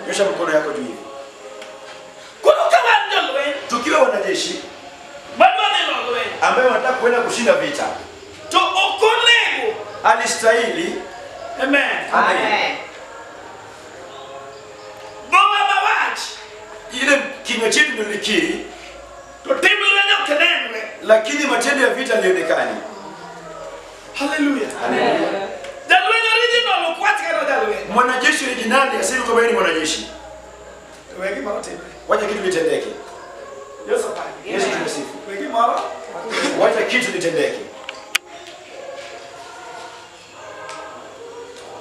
Nyosha mkono yako juu hivi. Tukiwa wanajeshi ambaye wanataka kwenda kushinda vita, alistahili. Amen. Amen. Ile kinywa chetu ndio likiri, lakini matendo ya vita yalionekana. Hallelujah. Amen. Mwanajeshi originali asili kama yeye ni mwanajeshi. Wacha kitu kitendeke. Yesu tumsifu. Wacha kitu kitendeke.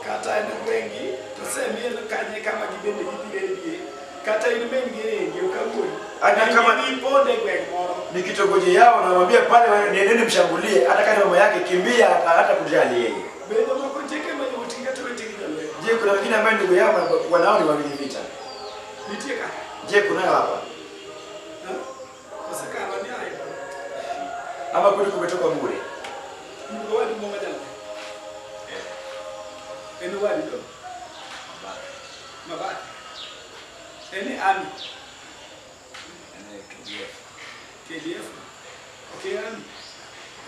Kata ene wengi tuseme kanye kama kibende kipile kata ine mengi ukagui. Hata kama niponde kwa ni kitongoji yao nawaambia pale nendeni mshambulie, hata kama mama yake kimbia hata kujali yeye. Je, kuna wengine ambao ndugu yao wanao ni wawili vita? Je, kuna hapa? Ama kuli kumetoka bure? Any army? KDF. Okay, army.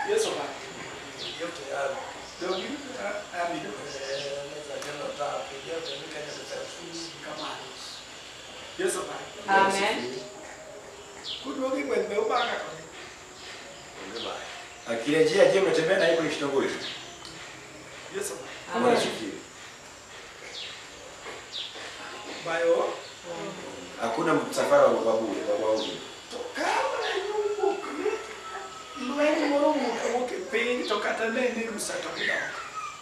Yes, sir. Army. Yes, sir. Amen. Akirejea, je, mnatembea na yeye kitongoji? Yes, sir. Amen. Bayo. Hakuna msafara wa bure wa bure.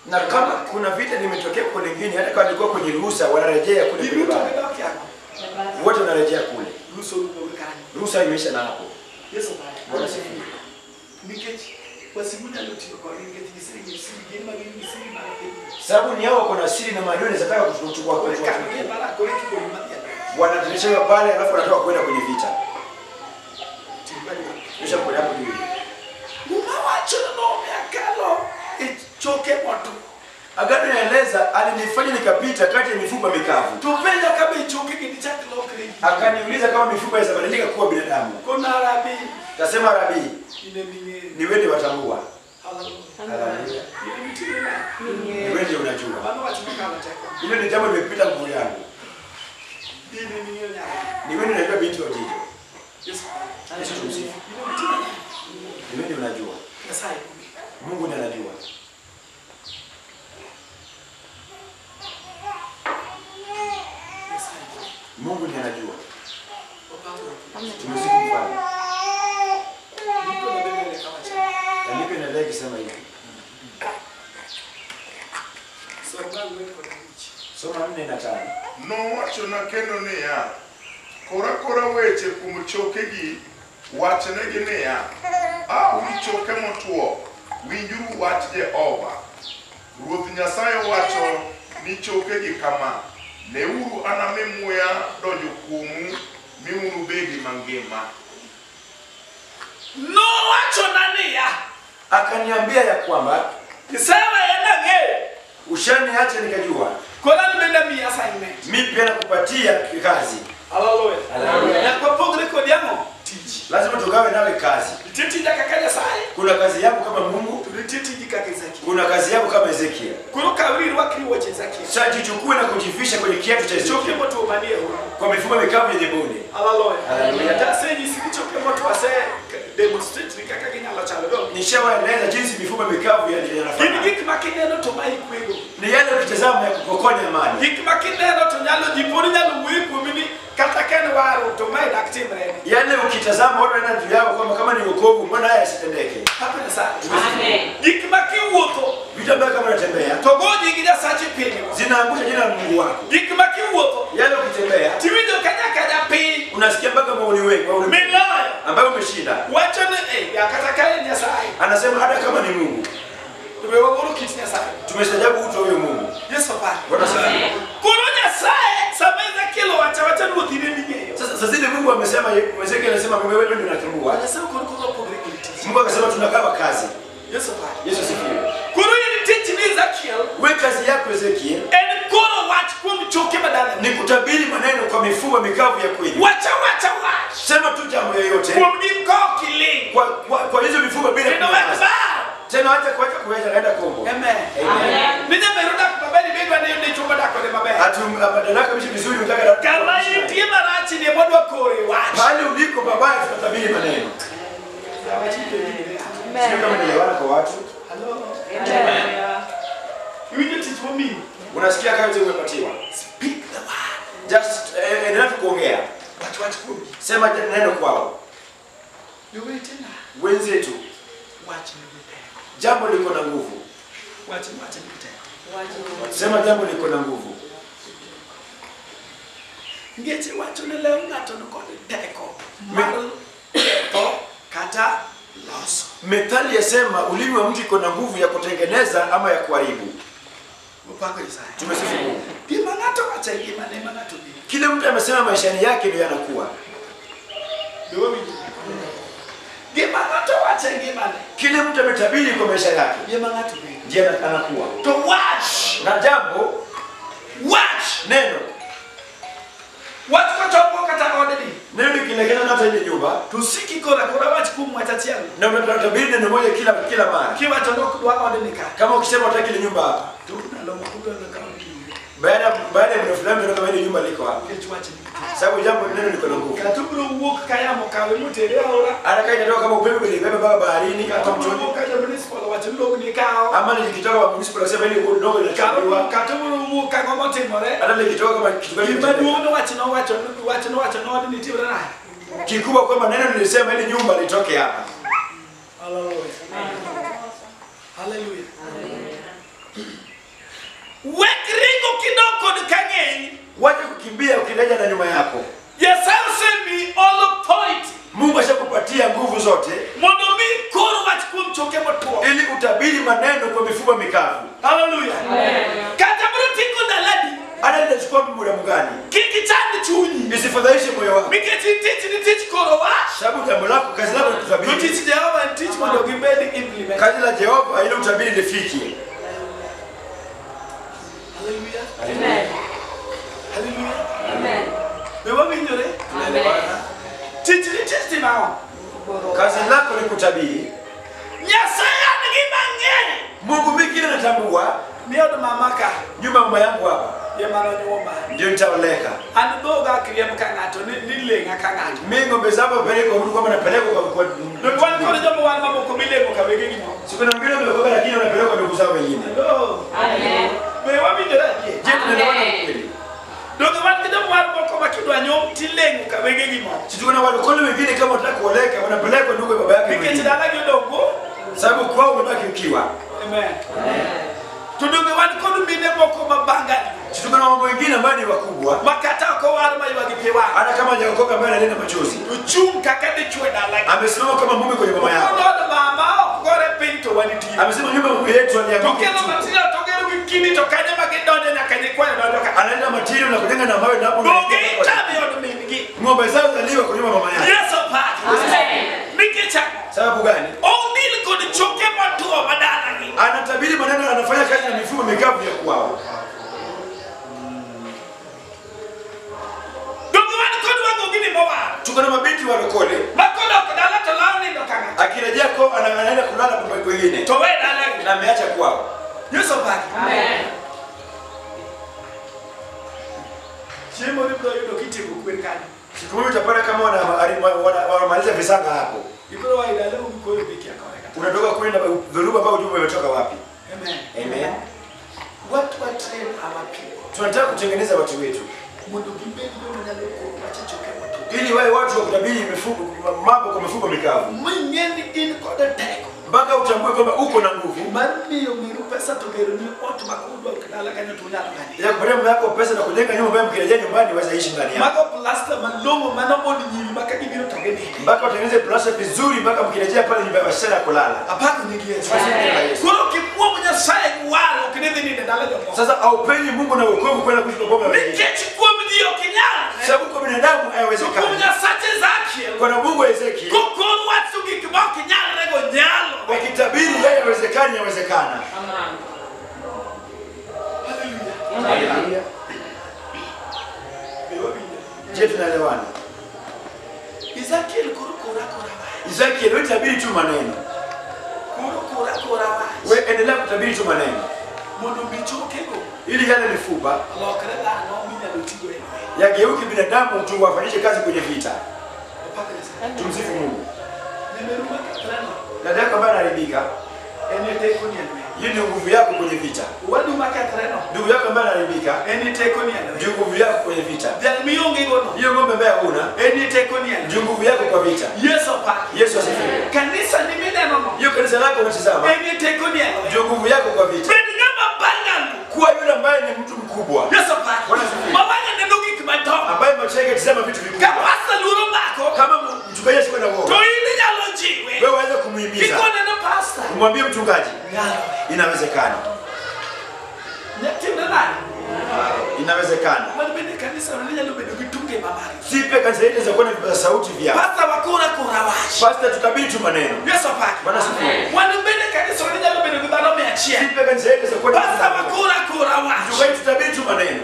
Na kama kuna vita limetokea kwa lingine, hata kama walikuwa kwenye ruhusa wanarejea kule kule. Wote wanarejea kule. Ruhusa imeisha na hapo. Bwana sifiwe. Sababu ni hao wako na siri na maadui wanataka kuchukua kule. Wanarejea pale alafu wanatoka kwenda kwenye vita. Kisha kwa hapo juu. Agano inaeleza alinifanya nikapita kati ya mifupa mikavu. Akaniuliza kama mifupa inaweza kuwa binadamu. Tasema Rabi, ni wewe watambua. Haleluya. Ni wewe unajua. Hilo ni jambo limepita nguvu yangu. Ni wewe unajua binti wa Jijo. Yesu tumsifu. Ni wewe unajua. Mungu ndiye anajua. Mungu ndiye anajua. Tumsifu mfalme. Andiko inaendelea kusema hivi. Soma 4 na 5. Nowachona kendo niya, kora kora weche kuom chokegi, wachnegi niya, a un choke motwo, winjuru wach Jehova. Ruoth Nyasaye wacho ni chokegi kama, neuru anami muya donjo kuomu, mi unubedi mangima. Nowachona niya, akaniambia ya kwamba ushaniacha nikajua. Mimi pia nakupatia kazi. Haleluya. Lazima tugawe nawe kazi. Kuna kazi yako kama Mungu, kuna kazi yako kama Ezekiel. Sasa jichukue na kujifisha kwenye kiatu cha Ezekiel. Kwa mifupa mikavu yenye bonde. Haleluya. Nishawaeleza jinsi mifupa mikavu yanafanana. Ni yale ukitazama ya kupokonya amani. Yale ukitazama watu wanaenda juu yao kwamba kama ni wokovu mbona haya yasitendeke. Amen. Vitu ambavyo kama unatembea zinaangusha jina la Mungu wako. Yale ukitembea unasikia mpaka maoni wengi ambayo umeshinda. Anasema hata kama ni Mungu tumestajabu utu huyo Mungu. Sasa zile Mungu amesema, Ezekiel anasema wewe ndio unatambua. Mungu akasema tunagawa kazi. Yesu asifiwe. Wewe kazi yako Ezekiel ni kutabiri maneno Kwa mifupa mikavu ya kweli. Wacha wacha wacha. Sema tu jambo yoyote. Kwa hizo mifupa bila kunyamaza. Tena hata kuacha kuweza naenda kombo. Amen. Amen. Mimi nimerudi kwa bali bidwa ni chumba dako ni mabaya. Atu madaraka mishi vizuri unataka kama ndiye marachi ni mwendo kore wacha. Pale uliko babaya tutatabiri maneno. Amen. Sio kama nielewana kwa watu. Hello. Amen. You need to teach me. Unasikia kazi umepatiwa. Speak the word. Just endelea kuongea. Watu wacha kubi. Sema neno kwao. Yote na wenzetu. Wacha jambo liko na nguvu. Wacha niteko. Sema jambo liko na nguvu. Ngeche wacho ne leo ngato no teko. Mar to kata loso. Methali yasema ulimi wa mtu iko na nguvu ya kutengeneza ama ya kuharibu. Mpaka Isaya. Tumesifu Mungu. Gima ngato wacha gima ne mangato bi. Kile mtu amesema maishani yake ndio yanakuwa. Ndio mimi. Gima ngato wacha gima ne. Kile mtu ametabiri kwa maisha yake. Gima ngato bi. Ndiye anakuwa. To watch. Na jambo watch neno. Watu kwa kata odeni. Neno likilegeza hata ile nyumba. Tusiki kora kora watch kumwachatia. Na unatabiri neno moja kila mara. Kiwa tondoko kwa odeni ka. Kama ukisema unataka ile nyumba hapa. Tunalomba kubwa na kama Baada ya muda fulani ndio kama ile nyumba liko hapa. Sababu jambo neno liko na nguvu. Katuburu walk kayamo kawe mutere ora. Haraka inatoka kama upepo ile beba baba baharini kama mtoni. Kaja municipal wacha ni kao. Ama nikitoka kwa municipal sema ile ndogo inachukuliwa. Katuburu walk kama motemore. Hata nikitoka kama kitu gani. Imadu wacha na wacha wacha na wacha na ni tibra na. Kikubwa kwamba neno nilisema ile nyumba litoke hapa. Hallelujah. Hallelujah. Wek ringo kidogo dukangeni. Wacha kukimbia ukireja na nyuma yako. Nyasaye osemi all authority. Mungu ashakupatia nguvu zote. Mondo mi koro wach kuom choke motwo. Ili utabiri maneno kwa mifupa mikavu. Hallelujah. Kata bro tingo daladi. Hata litachukua muda mgani? Kiki chandi chunyi. Isifadhaishe moyo wako. Nikech tich ni tich koro wach. Sababu jambo lako kazi lako ni kutabiri. Tich Jehova en tich mondo gibed implement. Kazi la Jehova ili utabiri lifike. Hallelujah. Amen. Hallelujah. Amen. Wewe winjore? Amen. Tich ni tich timao. Kazi lako ni kutabiri. Nyasaye nigi mang'eny. Mungu mimi kile natambua ni od mama ka. Nyumba mama yangu hapa. Ye mano nyumba. Ndio nitaoleka. An dhoga kriemo ka ng'ato ni leng'a ka ng'ato. Mimi ng'ombe zangu peleko mtu kama napeleka kwa ndio wan kod joma wan mamoko milemo ka wegegi mo. Siku na mwingine ndio lakini wanapeleka ndugu zao wengine. No. Amen. Be wawinjore adier. Je, tunaelewana kweli? Donge wan gi joma wan moko ma kidwa nyom tileng'o ka wegegi mo. Si tuko na walokole wengine kama wanataka kuoleka wanapelekwa ndugu baba yake. Nikech dalagi odongo. Sababu kwao umebaki ukiwa. Amen. To donge wan kod mine moko mabangali. Si tuko na mambo mengine ambayo ni wakubwa. Makata ok owar ma ywagi pi wang'. Hata kama hajaokoka ambaye analia machozi. Ochung' kaka dichwo e dalagi. Amesimama kama mume kwenye mama yao. Od mama ok gore piny to wanitie. Amesema nyumba mungu yetu alianguka. To kelo material to gero gi kidi to kanye ma gidonje nyaka nyikwayo donjo ka. Analeta material na kujenga na mawe na hapo. Donge itami od min gi. Ng'ombe zao zaliwa kwa nyumba mama yao. Yesu opaki. Amen. Nikech ang'o? Sababu gani? Odil kod choke motwo madalagi. Anatabiri maneno, anafanya kazi na mifumo mikavu ya kwao. Donge wan kod wago gini mowar. Tuko na mabinti walokole. Makodok dala to lawo nindo ka ng'ato. Akirejea kwao anaenda kulala kwa kwingine. To we dalagi. Na ameacha kwao. Yesu opaki. Amen. Chiemo ni biro yudo kitieko kwen kanyo. Siku moja utapata kama wanamaliza visanga hapo. Ibiro wa idale ukoyo bekia kore kata. Unatoka kwenda dhoruba ambao ujumbe umetoka wapi? Amen. Amen. What we train our people. Tunataka kutengeneza watu wetu. Mondo gibed joma nyalo koro wach e choke motwo. Ili wawe watu wa kutabiri mifugo mambo kwa mifugo mikavu. Ming'e ni in kod teko. Mpaka utambue kwamba uko na nguvu. Mar miyo meru pesa to geroni ot ma kudwa dala kanyo to unyalo gani. Ya kupatia mume wako pesa na kujenga nyumba ambayo mkirejea nyumbani waweza ishi ndani yake. Mago plaster malong'o mano od nyiri ma ka gibiro to gininde. Mpaka utengeneze plaster vizuri mpaka mkirejea pale nyumba ya wasichana kulala. Apako nying Yesu. Yesu. Koro kimuomo Nyasaye gi walo ok nidhi nindo e dala jomoko. Sasa haupendi Mungu na wokovu kwenda kuishi kwa boma wengine. Nikech kuom ji ok inyal. Sababu kwa binadamu To kuom haiwezekani. Nyasache Ezekiel. Kwa Mungu Ezekiel Kokor wach to gik ma ok nyalre go nyalo. wakitabiri yeye haiwezekani, yawezekana. Amen. Hallelujah. Amen. Hallelujah. Be wawinjo. Je, tunaelewana? Ezekiel koro kora kora wach. Ezekiel, wewe tabiri tu maneno. Koro kora kora wach. Wewe endelea kutabiri tu maneno. Mondo michokego ili yale mifupa olokre dhano minyalo tigo e lweny. Yageuke binadamu tu wafanyishe kazi kwenye vita. Tumsifu Mungu. Dada yako ambaye anaharibika, hiyo ni nguvu yako kwenye vita. Ndugu yako ambaye anaharibika, ndio nguvu yako kwenye vita. Hiyo ng'ombe ambaye huna, ndio nguvu yako kwa vita. Yesu asifiwe. Kanisa ni mineno. Hiyo kanisa lako unatazama, ndio nguvu yako kwa vita. Kuwa yule ambaye ni mtu mkubwa. Ambaye macho yake tazama vitu vikubwa. Kama mchungaji asikuwe na uoga, wewe waweza kumuhimiza. Kumwambia mchungaji, inawezekana. Inawezekana. Sipe kanisa hili za kuwa na vipaza sauti vyao. Pastor, tutabiri tu maneno. Bwana asifiwe. Sipe kanisa hili za kuwa na mchungaji, tutabiri tu maneno.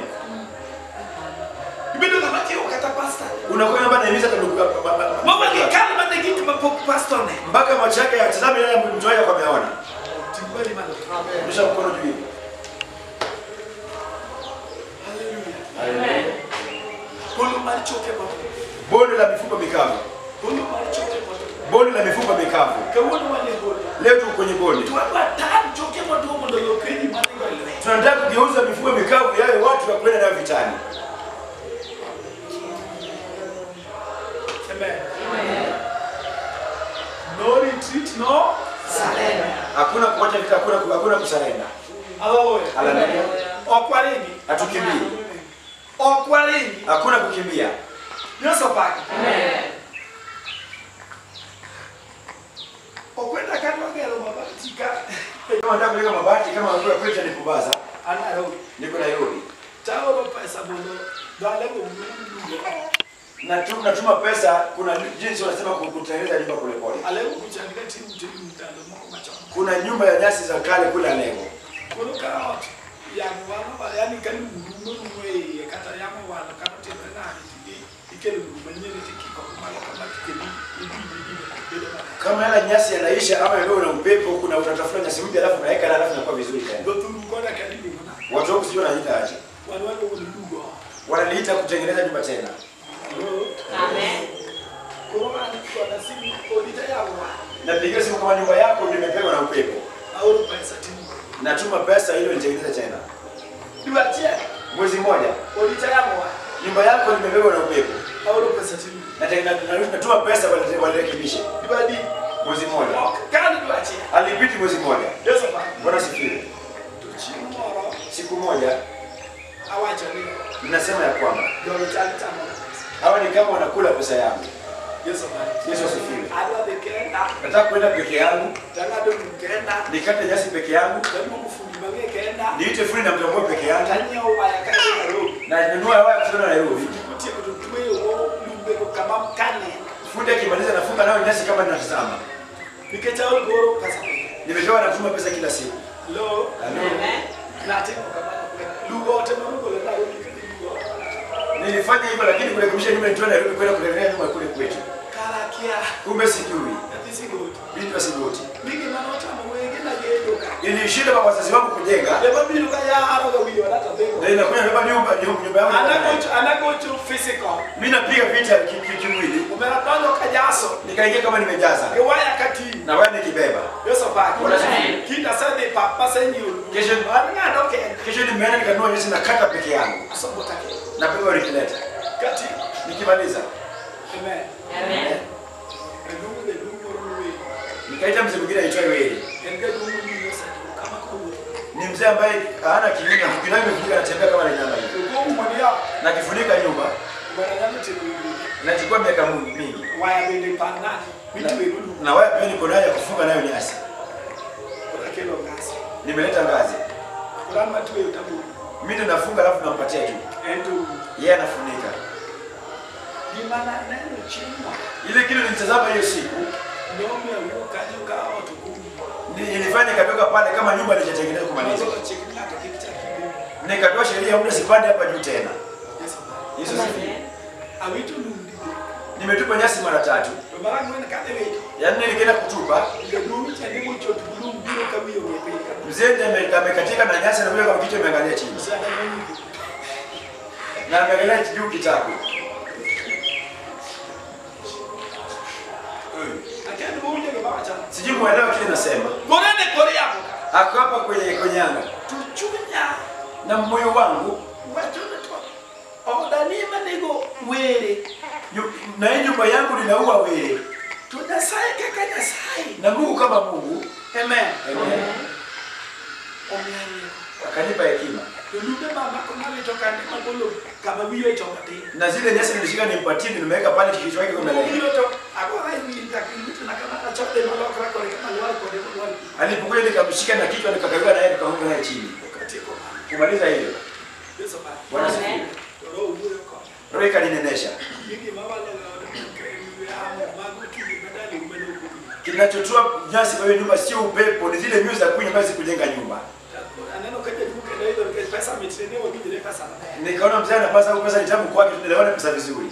Unakuwa namba naimiza mpaka macho yake yatazame yale mchungaji kwa ameona. Nyosha mkono juu hivi. Hallelujah. Bonde la mifupa mikavu. Bonde la mifupa mikavu. Leo tuko kwenye bonde. Tunataka kugeuza mifupa mikavu yawe watu wa kwenda nayo vitani. Amen. No retreat, no surrender. Hakuna kuacha vita, hakuna kusurrender. Hallelujah. Hallelujah. Okwaringi. Hatukimbii. Okwaringi. Hakuna kukimbia. Yesu paka. Amen. Okwenda kama gero mabati ka. Kama nataka kuweka mabati kama wewe kwetu ni Mombasa. Ana Nairobi. Niko Nairobi. Tawo pesa bondo. Dale mungu. Natuma pesa, kuna jinsi wanasema kutengeneza nyumba kule pole. Kuna nyumba ya nyasi za kale kule Alego. Kama yale nyasi yanaisha ama yale na upepo, kuna utatafuta nyasi mpya alafu unaweka alafu inakuwa vizuri tena. Watu wako sio wanaita aje. Wanaliita kutengeneza nyumba tena. Amen. Napigia simu kama nyumba yako nimepegwa na upepo. Natuma pesa ili nitengeneze tena. Mwezi mmoja. Nyumba yako nimebebwa na upepo. Natuma pesa walirekebishe. Mwezi mmoja. Alipiti mwezi mmoja. Bwana sifiwe. Siku moja ninasema ya kwamba hawa ni kama wanakula pesa yangu. Yesu asifiwe. Nataka kwenda peke yangu. Nikate nyasi peke yangu. Niite fundi na mtambue peke yangu. Na ninunue waya kutoka Nairobi. Fundi akimaliza nafunga nayo nyasi kama ninatazama. Nimetoa na kutuma pesa kila siku. Hello. Nilifanya hivyo lakini kurekebisha nyumba nitoa Nairobi kwenda kutengeneza nyumba kule kwetu. Kumbe sijui. Binti wa Sigoti. Ilishinda kwa wazazi wangu kujenga. Na inakuja baba nyumba yangu. Anagocho physical. Mimi napiga vita kimwili. Nikaingia kama nimejaza. Na waya nikibeba. Kesho nimeenda nikanunua nyasi na kata peke yangu. Na pewa nikileta. Nikimaliza. Amen. Amen. Nikaita mzee mwingine aitwaye Weli. Ni mzee ambaye hana kiuno, kiuno imefunika anatembea kama nyama hivi. Na kifunika nyumba. Nachukua miaka mingi. Na waya pia niko nayo ya kufunga nayo nyasi. Nimeleta ngazi. Mimi ndo nafunga alafu nampatia juu. Yeye anafunika. Ile kitu nilitazama hiyo siku nilifanya nikatoka pale kama nyumba nilichotengeneza kumaliza. Nikatoa sheria muda sipande hapa juu tena. Yesu asifiwe. Nimetupa nyasi mara tatu. Ya nne nikaenda kutupa. Mzee amekatika na nyasi na kwa kichwa ameangalia chini. Na ameangalia juu kitako. Sijui muelewa kile nasema. Ako hapa kwenye anga. Na moyo wangu na hii nyumba yangu linaua wele. Na Mungu kama Mungu. Amen. Amen. Akanipa hekima. Na zile nyasi nilishika nimpatie, nimeweka pale kichwa chake kwa mbele. Alipokuja nikamshika na kichwa nikakawia naye nikaanguka naye chini. Kumaliza hiyo. Bwana asifiwe. Roho ikaninenesha. Kinachotoa nyasi kwa hiyo nyumba sio upepo, ni zile nyuzi za kunya basi kujenga nyumba. Nikaona mzee anapasa huko pesa ni tamu kwake, tunaelewana pesa vizuri.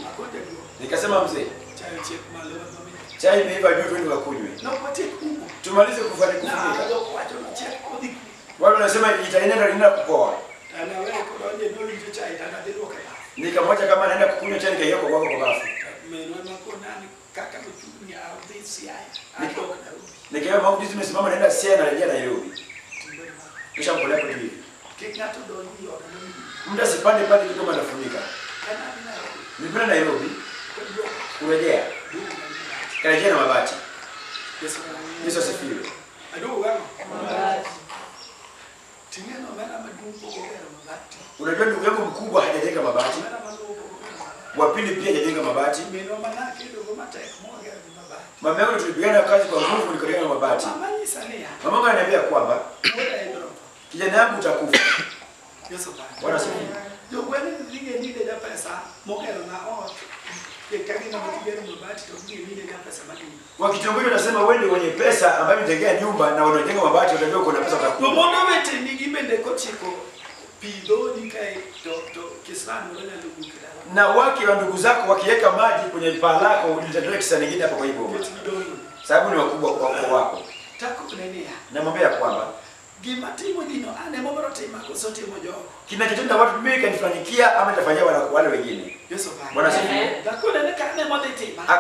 Nikasema mzee, chai imeiva juu, twende tukakunywe. Tumalize kufunika. Wao wanasema itaenda kupoa. Nikamwacha kama anaenda kukunywa chai, nikaiweka kwako kwa bafu. Nikaona maombi zimesimama naenda Siaya na rejea Nairobi. Kisha mpolea kwa hivi. Muda sipande pale kitu kama nafunika. Nilipenda Nairobi kurejea. Karejea na mabati. Yesu asifiwe. Unajua ndugu yangu mkubwa hajajenga mabati. Wa pili pia hajajenga mabati. Mama yangu tulipigana kazi kwa nguvu nikajenga mabati. Mama yangu ananiambia kwamba kijana yangu utakufa. Bwana asifiwe. Wa kitongoji wanasema wewe ndio mwenye pesa ambaye unajengea nyumba na unajenga mabati, utajua uko na pesa utakufa. Na wake wa ndugu zako wakiweka maji kwenye paa lako litatoa kisa nyingine hapo kwa hivyo. Sababu ni wakubwa kwa wako. Namwambia kwamba kinachotenda watu mimi kanifanyikia ama nitafanyia wale wengine. Bwana asifiwe.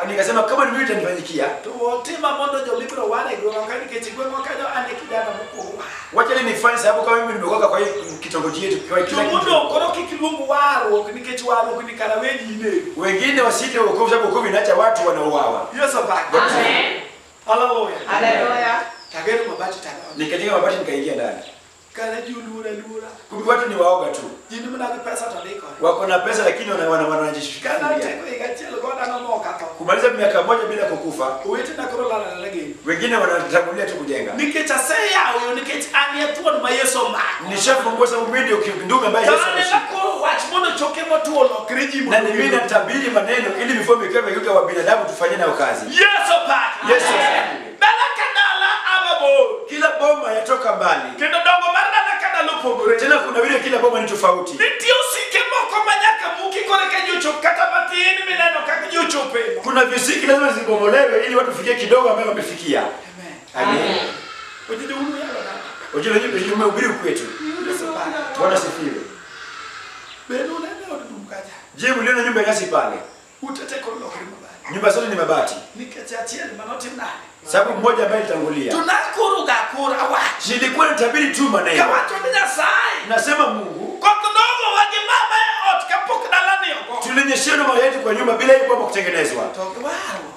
Nikasema kama ni mimi itanifanyikia, wacha nifanye sababu kama mimi nimeokoka kwa hii kitongoji yetu kwa kila kitu. Wengine wasije wokovu sababu wokovu inaacha watu wanauawa. Amen. Hallelujah. Hallelujah. Nikajenga mabati nikaingia ndani. Kumbe watu ni waoga tu. Wako na pesa lakini wanajishikilia. Kumaliza miaka moja bila kukufa. Wengine wanatangulia tu kujenga. Nishafungua sababu mimi ndio ndugu ambaye Yesu ameshika. Na mimi natabiri maneno ili mifumo ikawe wa binadamu tufanye nayo kazi. Yesu. Kila bomba yatoka mbali. Tena kuna vile kila bomba ni tofauti. Kuna visiki lazima zibomolewe ili watu fikie kidogo ambayo wamefikia. Amen. Ojile umehubiri kwetu. Bwana asifiwe. Je, mliona nyumba ya nyasi pale? Nyumba zote ni mabati. Sababu mmoja ambaye alitangulia. Nilikuwa nitabiri tu maneno. Nasema Mungu, tulinyeshewa mama yetu kwa nyumba bila hiyo bomba kutengenezwa.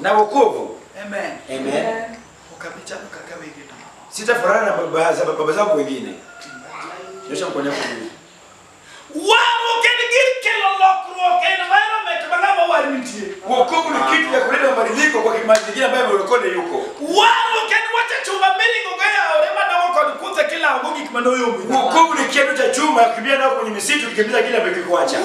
Na wokovu. Amen. Amen. Sitafanana na baba zangu wengine. Nyosha mkono wako juu. Wokovu ni kitu ya kuleta mabadiliko kwa mazingira ambayo mlokole yuko. Wokovu ni kitu cha chuma kukimbia nao kwenye misitu kukimbiza kile ambacho kikuacha.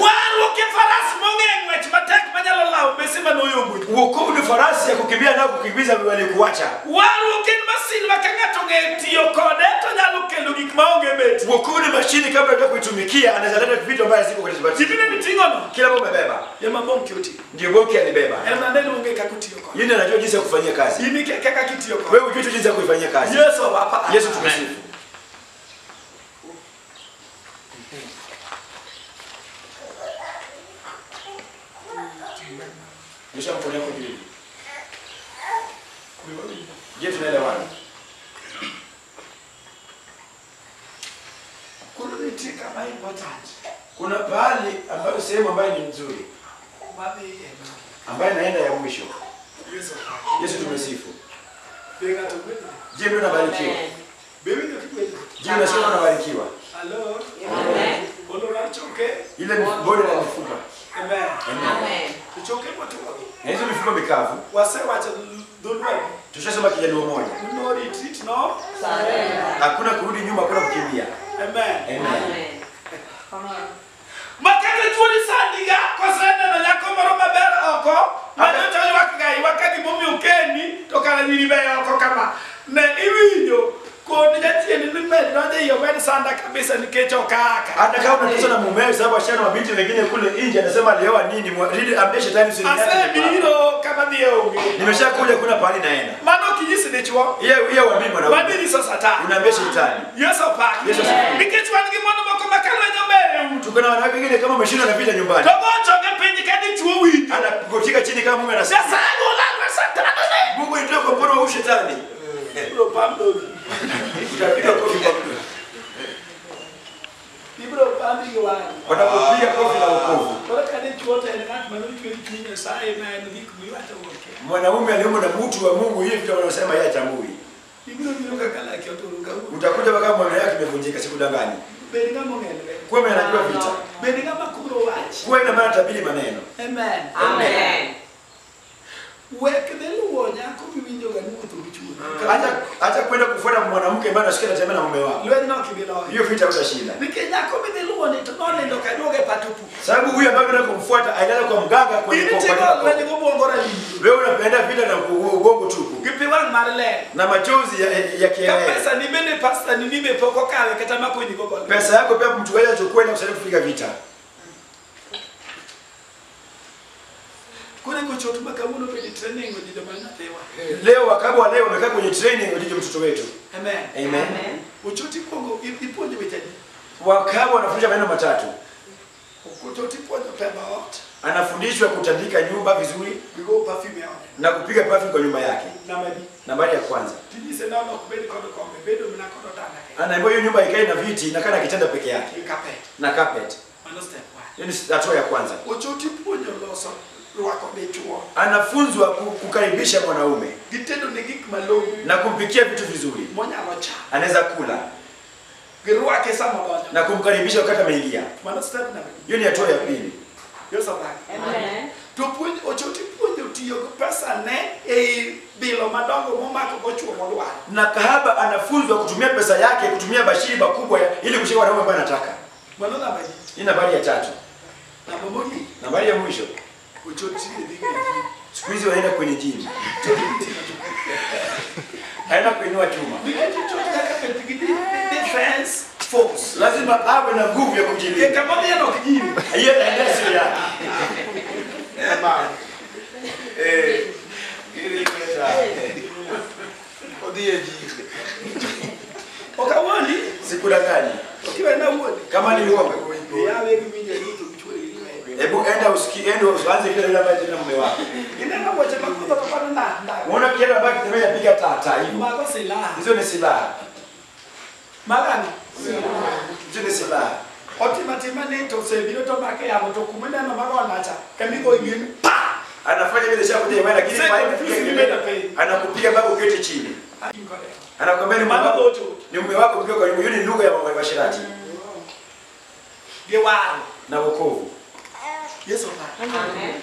Wokovu ni farasi ya kukimbia nao kukimbiza waliokuacha. Warruok en masin ma ka ng'ato ong'eyo tiyo kode to nyalo kelo gik maonge bet. Wokovu ni mashini kama unataka kuitumikia anaweza leta vitu ambavyo ziko katika Gimine miting'ono kila mmoja amebeba. ema Bonke oting'o. Ndio Bonke alibeba. Ema neno ong'e kaka otiyo kode. Yeye anajua jinsi ya kufanyia kazi. In ikia kaka kitiyo kode. Wewe hujui jinsi ya kuifanyia kazi. Yesu wapa. Yesu tumsifu. Nyosha mkono wako juu. Je, tunaelewana? Koro nitie kama important. Kuna pahali ambayo sehemu ambayo ni nzuri, ambayo inaenda ya mwisho. Yesu tumesifu. Je, mimi nabarikiwa? Je, unasema unabarikiwa? Hello. Amen. Ile bonde la mifupa. Amen. Amen. Tuchoke moto. Na hizo mifupa mikavu. Wasewacho dholuo. Tushasema Kijaluo moja. No retreat, no surrender. Hakuna kurudi nyuma, hakuna kukimbia. Amen. Amen. Makata chuori sandiga koseneno nyako moro maber oko manyocha ywak ga ywak ka gimomiyo okendi to kara nyiri beyo oko kama ne iwinjo kod jachien ni med donjo ei omed sanda kabisa nikech okaka. Hata kama unateswa na mumewe sababu ashana mabinti wengine kule nje anasema alioa nini, ambie shetani usiniache. Asebiro kama dhi onge. Nimeshakuja kuna pahali naenda. Mano ok inyis dichuo. Yeye huambii mwanaume. Mano inyiso Satan. Unaambia shetani. Yesu opaki. Yesu asifiwe. Nikech wan gi mon moko ma ka lweny ober e udi. Tuko na wanawake wengine kama umeshindwa na vita nyumbani. To gochoge piny ka dichuo winjo. Anagotika chini kama mume anasema. Nyasaye golalwa Satan ne. Mungu nitoe kwa mkono wa shetani. Ibiro pam dhogi. Utapiga kofi kwa mtu. Ibiro pambi gi wang'i. Watakupiga kofi la wokovu. Koro ka dichuo to en ng'at mane ochwe gi chuny Nyasaye ma en gik miwacho ok. Mwanaume aliumbwa na mtu wa Mungu, hivi vitu wanaosema yeye hatambui. Ibiro biro kaka laki oturo kawuono. Utakuja kama mwana yake imevunjika, sikudanganyi. Bed ng'ama ong'e lweny. Kuwa mwenye anajua vita. Bed ng'ama kuro wach. Kuwa ina maana tabiri maneno. Amen. Amen. Wek dhi luwo nyako miwinjo ga ni wuotho gi chuny. Acha kwenda kufuata mwanamke ambaye anasikia anatembea na mume wako. Lweny no ok ibi loyo. Hiyo vita utashinda. Nikech nyako midhi luwo ni to nonindo kaduogo e pat opuko. Sababu huyu ambaye unataka kumfuata ailala kwa mganga kwa In itimo lweny gobwongo ralilo. Wewe unapenda vita na ubongo tupu. Gi pi wang' mar ler. Na machozi ya Ka kielele. pesa ni bende pasta ni be pok okawe kata makonyi go godo. Pesa yako pia mtu achukue na kusaidia kupiga vita. Kore gochot ma kawuono bende training ojiji mar nyathiwa. Leo wakabwa leo wamekaa kwenye training ojiji mtoto wetu. Amen. Amen. Ochot ikuongo ipuonjo weche adi? Wakabwa wanafundisha maneno matatu. Ochot ipuonjo pemba ot. Anafundishwa kutandika nyumba vizuri Gi go perfume e ode. na kupiga perfume kwa nyumba yake. Namba adi? Nambari ya kwanza. Tinyise nono ok bed kod kombe, bedo mana kod otanda kende. Anaambiwa hiyo nyumba ikae na viti na kana kitanda peke yake Gi carpet. na carpet. Mano step one. Hiyo ni hatua ya kwanza. Ochot ipuonjo loso rwako dichuo. Anafunzwa kukaribisha mwanaume Gi tedo ne gik malong'o na kumpikia vitu vizuri. monyalo chamo. Anaweza kula Gi rwake sama odonjo. na kumkaribisha wakati ameingia. Mano step namba adi? Hiyo ni hatua ya pili. Yesu opaki. Amen. To puonj ochot ipuonjo tiyo gi pesa ne ei bilo madongo momako go chuo modwaro. Na kahaba anafunzwa kutumia pesa yake, kutumia bashiri makubwa ili kushika wanaume ambao anataka. Mano namba adi? Hii nambari ya tatu. Namba mogik. Nambari ya mwisho. Ochot tinde dhi e gym. Siku hizi wanaenda kwenye gym. Haenda kuinua chuma. Nikech ochot kaka bed gi defense force. Lazima awe na nguvu ya E kujilinda. kama odhiye no ok gym. Hiyo ndio siri yake. Odhi e gym. Ok awuondi. Sikudanganyi. Ok iwena awuondi. Kama ni uongo. Yawe gi winjo ni to gi chuori gi lweny. Hebu enda usikie, enda uanze vile yule ambaye tena mume wako. Ineno weche makudho to paro nda nda. Unaona kitu ambacho kitembea piga tata hivyo. Mago silaha. Hizo ni silaha. Magani? Hizo ni silaha. Otimo atima ni to osebiro to make yamo to kuma ineno mago nacha kamigo ing'e pa. Anafanya vile shakuja imani lakini Sasa pale confuse ni pay. Anakupiga mpaka uketi chini. Anakuambia ni mume Mano wako. gocho. Ni mume wako mkiwa karibu. Hiyo ni lugha ya washerati Gi waro. na wokovu. Yesu opaki. Amen.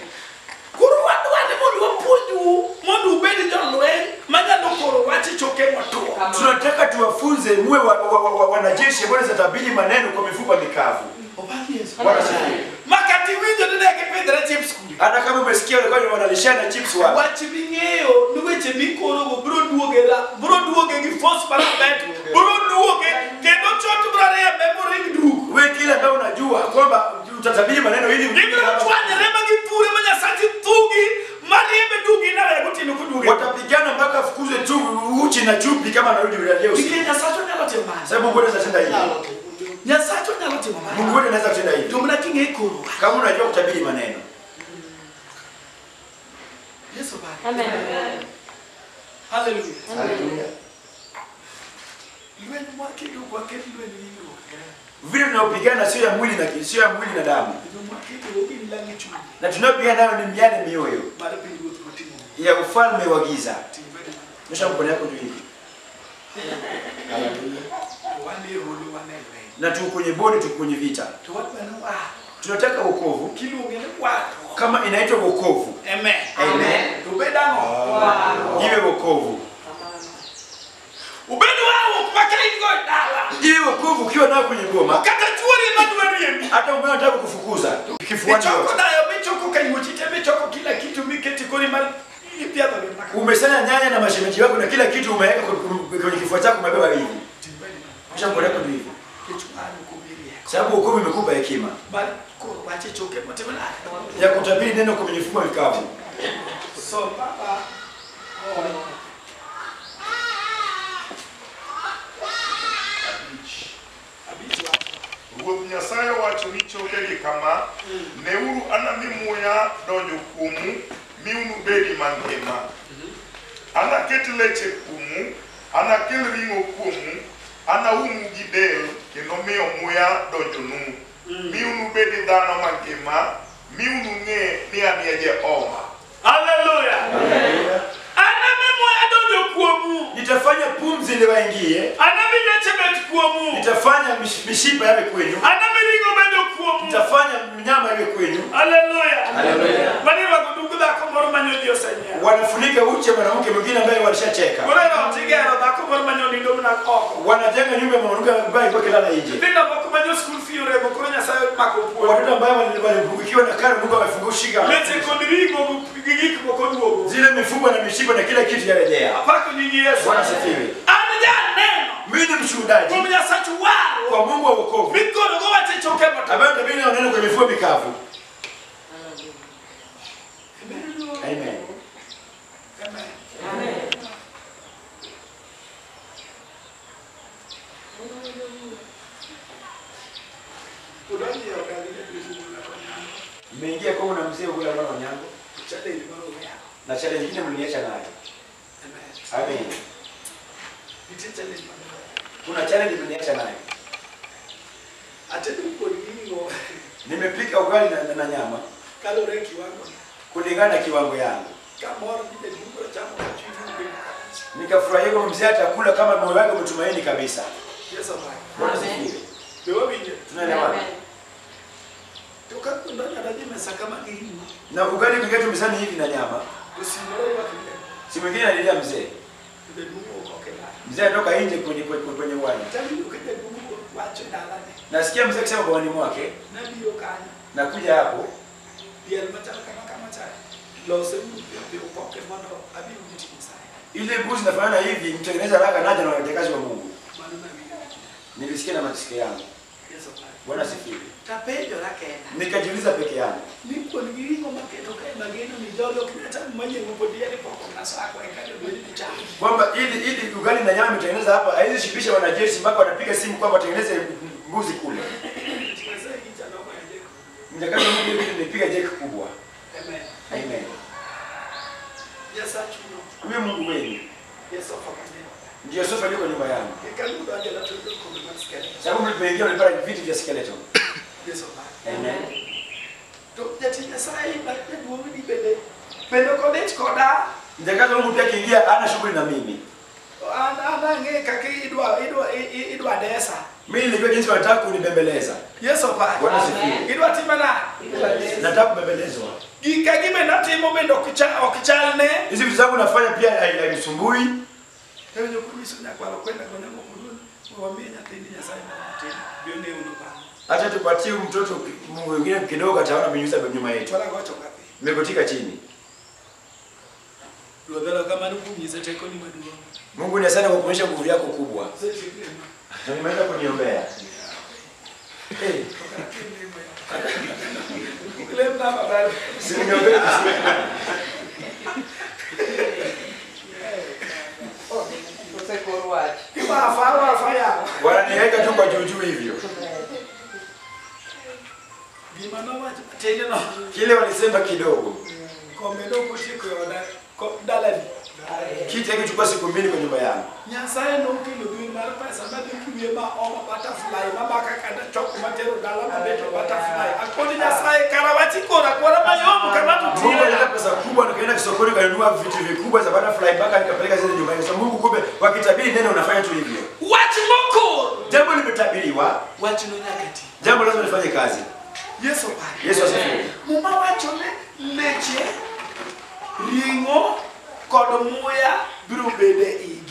Koro wadwa ni mondo wapuonju mondo ubed jolweny manyalo koro wach e choke motwo. Tunataka tuwafunze muwe wanajeshi ambao wanaweza tabiri maneno kwa mifupa mikavu. Opaki Yesu. Bwana asifiwe. Makati winjo ni ne gipidhre chips skul. Hata kama umesikia walikuwa wanalishana chips wapi. Wach ming'eyo ni weche mikorogo biro duoge la biro duoge gi force marabet. Biro duoge kendo chot biro riembe moring duk. Wewe kile ambayo unajua kwamba utatabiri maneno ili gibiro chwanyre ma gipure ma Nyasachi thugi mariembe dugi na weyo gotieno koduoge. Watapigana mpaka afukuzwe tu uchi na chupi kama anarudi leo usiku. Nikech Nyasacho nyalo timo mano. Sababu Mungu anaweza kutenda hivi. Nyasacho nyalo timo mano. Mungu wetu anaweza kutenda hivi. To mana king'e koro. Kama unajua kutabiri maneno. Yesu baba. Amen. Hallelujah. Hallelujah. Lweny mwakedo ok waket lweny ringruok. Vile tunapigana sio ya mwili na sio ya mwili na damu. Lweny mwakedo gin lange chuny. Na tunapigana nayo ni miale mioyo mar pinyruoth moting'o ya ufalme wa giza. Nyosha mkono yako juu hivi. Hallelujah. Na tuko kwenye bodi, tuko kwenye vita. Tunataka wokovu. Kama inaitwa wokovu. Amen. Amen. Wow. Iwe wokovu. Ubedo wao mpaka ingo dala. Iwe wokovu ukiwa nao kwenye boma. Kata chuori madwari. Hata umeona nataka kukufukuza. Kifuani. Michoko nayo michoko kaiwochite michoko kila kitu miketi kori mal Umesanya nyanya na mashemeji wako na kila kitu umeweka kwenye kifua chako umebeba hivi. Kisha mkono yako hivi. Sababu wokovu imekupa hekima ya kutabiri neno kwenye mifumo mikavu. So baba Ruoth Nyasaye owacho ni chokegi kama, neuru anami muya donjo kuomu mi unubedi mangima. Anaket leche kuomu, anakel ring'o kuomu, anaumu gi del kendo miyo muya donjonu. Mi unubedi dhano mangima, mi unung'e ni an e Jehova. Hallelujah. Anami muya donjo kuomu. Nitafanya pumzi liwaingie. Anami leche bet kuomu. Nitafanya mishipa yawe kwenu. Anami ring'o bedo kuomu. Nitafanya mnyama yawe kwenu. Hallelujah. Hallelujah. Mani wakudugu dhako moro manyo Dios enyewe. Wanafunika uche mwanamke mwingine ambaye walishacheka. Koro tigero dhako moro manyo nindo mna oko. Wanajenga nyumba ya mwanamke ambaye alikuwa kilala nje. Nyithindo moko manyo school fee oremo koro Nyasaye omako puonj. Watoto ambao walipungukiwa na karo Mungu amefungushika. Leche kod ring'o gi gik moko duogo. Zile mifupa na mishipa na kila kitu yarejea. Apako nying Yesu. Bwana asifiwe. An janeno. Mimi ni mshuhudaji. Kuom Nyasachu warruok. Kwa Mungu wa wokovu. Mikoro go wache choke moto. Ambaye tabiri neno kwenye mifupa mikavu. Amen. Amen. Amen. Nimeingia kwa na mzee kule mwana wanyango. Na challenge nyingine mliniacha nayo. Amen. Kuna challenge mliniacha nayo. Nimepika ugali na nyama kulingana na kiwango yangu. Nikafurahia kwa mzee atakula kama moyo wake umetumaini kabisa. Bwana asifiwe. Tunaelewana. Na ugali kuingia mezani hivi na nyama. Si mwingine alilia mzee. Mzee anatoka nje kwenye uwanja. Nasikia mzee akisema kwa wani mwake. Nakuja hapo. Ile mbuzi inafanana hivi, mtengeneza haraka naja na watekazi wa Mungu. Nilisikia na masikio yangu. Bwana asifiwe. Nikajiuliza peke yangu. Kwamba ili ugali na nyama mtengeneza hapa, haizi shibisha wanajeshi mpaka wanapiga simu kwamba watengeneze mbuzi kule. Mjakazi wa Mungu nilipiga jeki kubwa. Amen. Huyo Mungu wenu. Ndio sofa liko nyumba yangu. Sababu mlipoingia mlipata viti vya skeleton. Amen. Mjakazi wa Mungu pia akiingia ana shughuli na mimi. Mimi nilijua jinsi wanataka kunibembeleza. Bwana asifiwe. Nataka kubembelezwa. Hizi vitu zangu nafanya pia hainisumbui. Hata tupatie mtoto mwingine kidogo ataona miujiza nyuma yetu. Nimegotika chini. Mungu ni asante kwa kuonyesha nguvu yako kubwa. Nimeenda kuniombea. Eh. Wananiweka tu kwa juu juu hivyo. Kile walisema kidogo. Kiti hakichukua siku mbili kwa nyumba yangu. Mungu alileta pesa kubwa nikaenda sokoni kanunua vitu vikubwa za butterfly mpaka nikapeleka zile nyumbani. Sasa Mungu kumbe wakitabiri neno unafanya tu hivyo. Jambo limetabiriwa, jambo lazima lifanye kazi. Yesu asifiwe. Muma wacho leche ringo kod muya biro bede igi.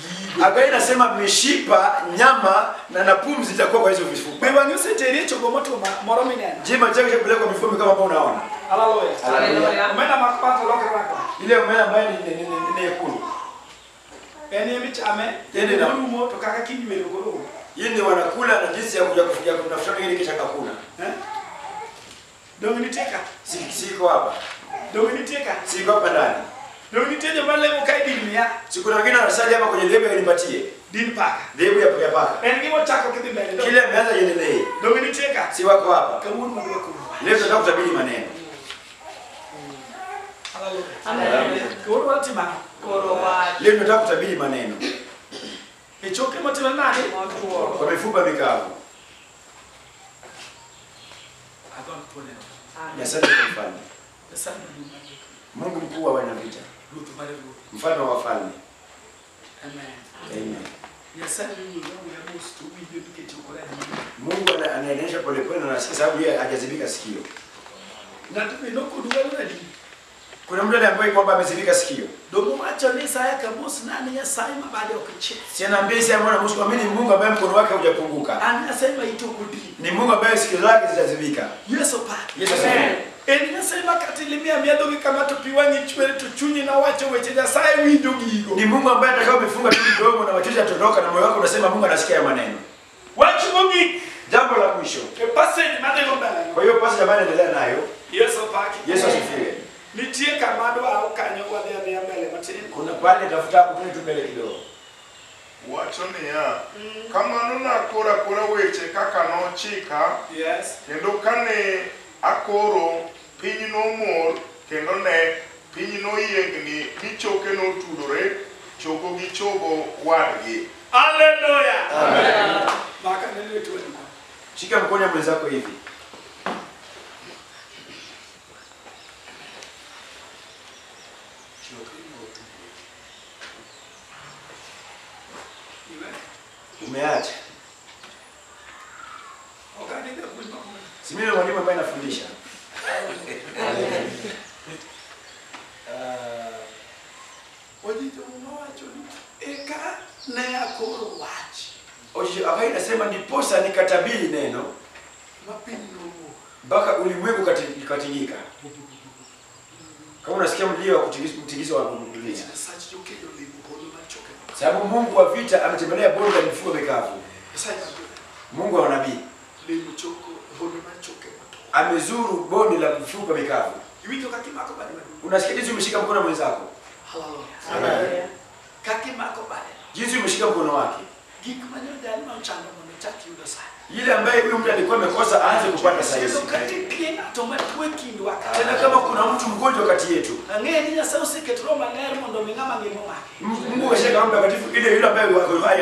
Agano inasema mishipa, nyama na pumzi itakuwa kwa hizo mifupa. Je, macho yako yakupeleka kwa mifupa kama ambao unaona? Haleluya. Haleluya. Omena makpato lokra. Ile omena ambayo ni nyekundu. Eni michame, Tende na rumo to kaka kinywero koro. Yeye wanakula na jinsi ya kuja kufikia kuna ile kisha kakuna. Eh? Dominiteka. Siko hapa. Dominiteka. Siko hapa ndani. Dominiteka bale mukai dini ya. Siku wengine wanasali hapa kwenye dhehebu nipatie. Dini paka. Dhehebu ya paka. Eni kimo chako kidhi mbele. Kile ameanza iendelee. Dominiteka. Si wako hapa. Kama Mungu wako. Leo tunataka kutabiri maneno. Haleluya. Leo tunataka kutabiri maneno. Echoke motema nani? Kwa mifupa mikavu. Asante kwa mfalme. Mungu mkuu wa wanavita. Mfalme wa wafalme. Amen. Amen. Mungu anaendesha polepole na anasikia sababu yeye hajazibika sikio. Kuna mtu ambaye kwamba amezibika sikio. Si anaambia si ambaye Mungu amini Mungu ambaye mkono wake hujapunguka. Ni Mungu ambaye sikio lake zitazibika. Yesu Yesu. Ni Mungu ambaye atakao umefunga tu mdomo na machozi yatatoka na moyo wako unasema Mungu anasikia maneno. Jambo la mwisho. Kwa hiyo passage ambayo naendelea nayo. Yesu asifiwe. Nitie kamado au kanyo wadhi mbele matin. Kuna pale tafuta hapo tu mbele kidogo. Wacho niya. Kamano nakora kora weche kaka nochika. Yes. Kendo kane akoro piny nomor kendo ne piny noyiengni mi choke notudore chogo gi chogo wadgi. Hallelujah. Amen. Maka neno tu. Shika mkono mwenzako hivi. Umeacha. Si mimi mwalimu ambaye nafundisha. Ojijo inasema ndiposa nikatabiri neno mpaka ulimwengu katingika. Kama unasikia mlio wa mtigizo wa dunia. Sababu Mungu wa vita ametembelea bonde la mifugo mikavu. Mungu wa nabii amezuru bonde la mifugo mikavu. Unasikia jinsi umeshika mkono mwenzako? Haleluya. Jinsi umeshika mkono wake. Yule ambaye huyu mtu alikuwa amekosa aanze kupata sasa. Tena kama kuna mtu mgonjwa kati yetu. Mungu ashika mtakatifu ile yule ambaye wako hai.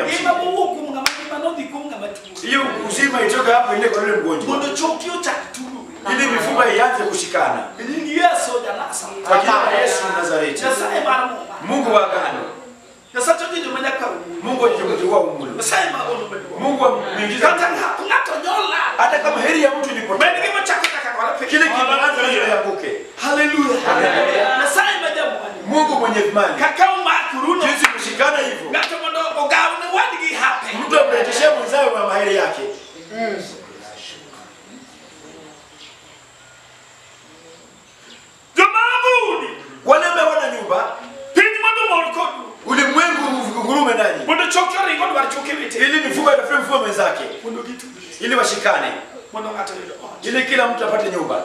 Hiyo uzima itoka hapo ile kwa yule mgonjwa. Ili mifupa ianze kushikana. Kwa jina la Yesu Nazareti. Mungu wa agano. Mungu wa umulo. Mungu wa miujiza. Hata kama heri ya mtu ilipotea. Kile kimeanza ndio yaanguke. Haleluya. Mungu mwenye imani. Jinsi kushikana hivyo. Mtu amrejeshee mwenzake wa maheri yake. mwenzake ili washikane, ili kila mtu apate nyumba.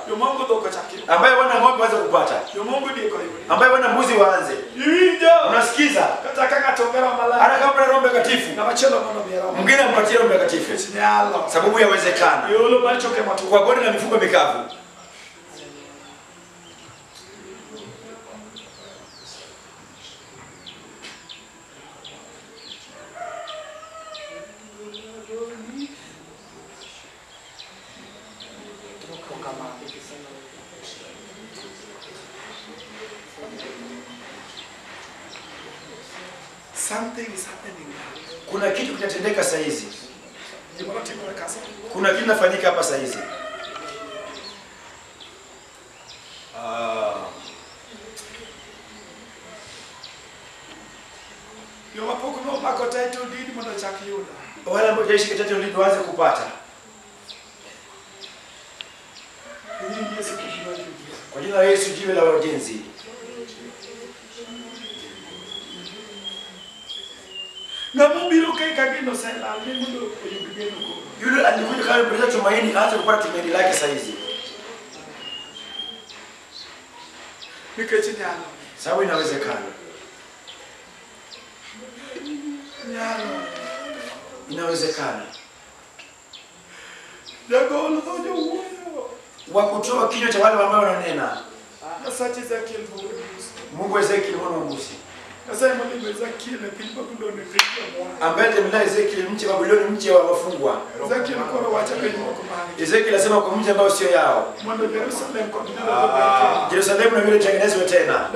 Ambaye wana ng'ombe waanze kupata, ambaye wana mbuzi waanze. Unasikiza? Hata kama Roho Mtakatifu mwingine ampatie Roho Mtakatifu, sababu yawezekana kwa bonde la mifugo mikavu. Something is happening now. Kuna kitu kinatendeka saa hizi. Kuna kitu kinafanyika hapa saa hizi. Wale ambao hawajaishi title deed waanze kupata. Kwa jina la Yesu, jiwe la wajenzi. Yule alikuja kama mpeleka tumaini, aanze kupata tumaini lake saa hizi. Sababu inawezekana. Inawezekana. Wa kutoa kinywa cha wale ambao wananena. Mungu Ezekiel mwana wa Musa. Ambaye alimlea Ezekiel mchi wa Babiloni, mchi wa wafungwa. Ezekiel asema kwa mji ambao sio yao. Yerusalemu na vile tengenezwe tena.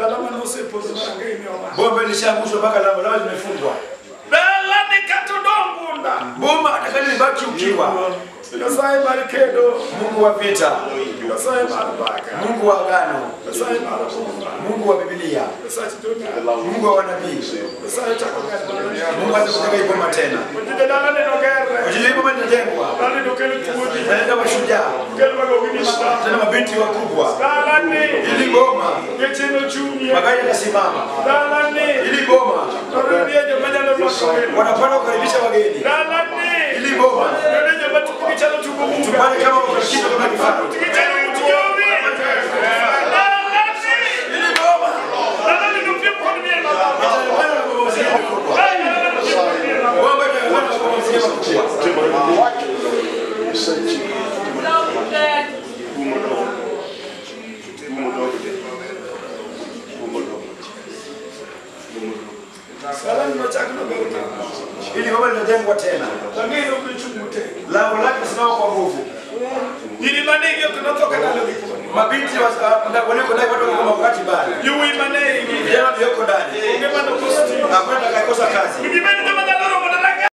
Bomba lilishaangushwa mpaka lango lao limefungwa. Boma atakalibaki ukiwa. Mungu wa vita, Mungu wa agano, Mungu wa Biblia, Mungu wa wanabii. Mungu atakujenga iboma tena. Ujiji iboma itajengwa. Tena mashujaa, tena mabinti wakubwa. Ili boma magari yatasimama. Ili boma wanapanda kukaribisha wageni. Ili boma tupande kama kitu kama kifaru. Ili boma Ili boma linajengwa tena. Lango lake lisimama kwa nguvu. Mabinti waliko ndani watu